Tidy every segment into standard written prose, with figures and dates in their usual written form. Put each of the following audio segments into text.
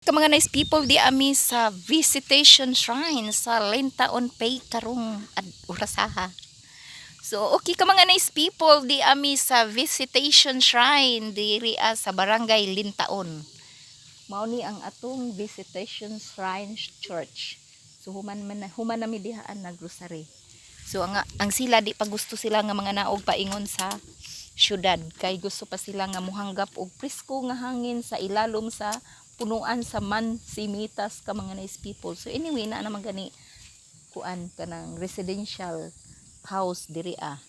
Ka mga nice people, di ami sa visitation shrine sa Lintaon Pay karong orasaha. So okay ka mga nice people, di ami sa visitation shrine diri sa Barangay Lintaon. Mao ni ang atong visitation shrine church. So human man human nami dihaan nagrosary. So ang sila di pa gusto sila nga mga naog paingon sa syudad kay gusto pa sila nga muhanggap og presko nga hangin sa ilalom sa punuan sa Mansinitas, ka mga nice people. So anyway, na naman gani kuan kanang residential house diri ah.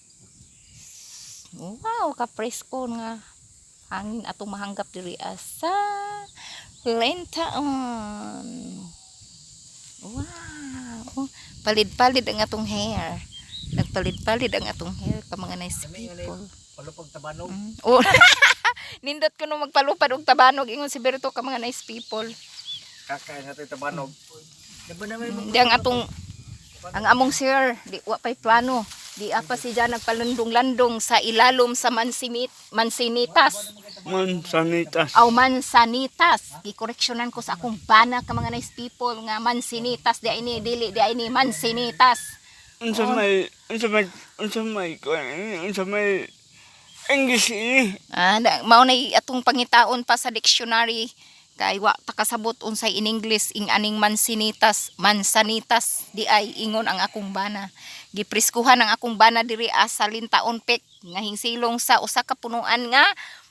Wow, ka presko nga hangin atong mahanggap diri sa Lintaon. Wow. Palid-palid ang atong hair. Nagpalid-palid ang atong hair, ka mga nice people. Palupag tabanog. Oh. Nindot ko no magpalupad og tabanog, ingon si Berto, ka mga nice people. Kakain natin tabanog. Diba na may Di ang atong ang among sir, di wa pay plano. Di apa si siya nagpalandong-landong sa ilalom sa Mansimit, Mansinitas. Mansanitas. Aw, Mansanitas. Gikoreksyonan ko sa akong bana, ka mga nice people, nga Mansinitas di ini, dili di ini Mansinitas. Unsa may kuan ini, unsa may English ini? Ah, mao na atong pangitaon pa sa dictionary kay wa ta kasabot unsay in English ing aning Mansinitas, Mansanitas di ay, ingon ang akong bana. Gipriskuhan ang akong bana diri sa Lintaon Pek nga hingsilong sa usa ka punuan nga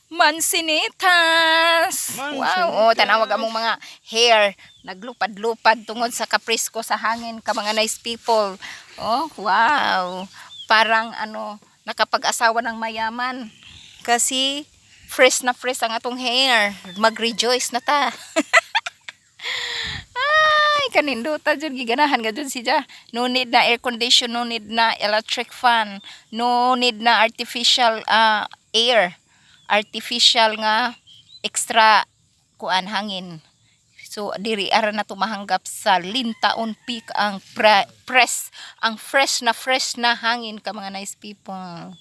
Mansinitas. Wow, oh, tanawag among mga hair naglupad-lupad tungod sa kapresko sa hangin, ka mga nice people. Oh, wow. Parang ano, nakapag-asawa ng mayaman. Kasi fresh na fresh ang atong hair. Mag-rejoice na ta. Ay, kanindota jud, giganahan ga jud siya. No need na air condition, no need na electric fan, no need na artificial air. Artificial nga extra kuan hangin. So diri ara na tumahanggap sa Lintaon Peak ang press, ang fresh na hangin, ka mga nice people.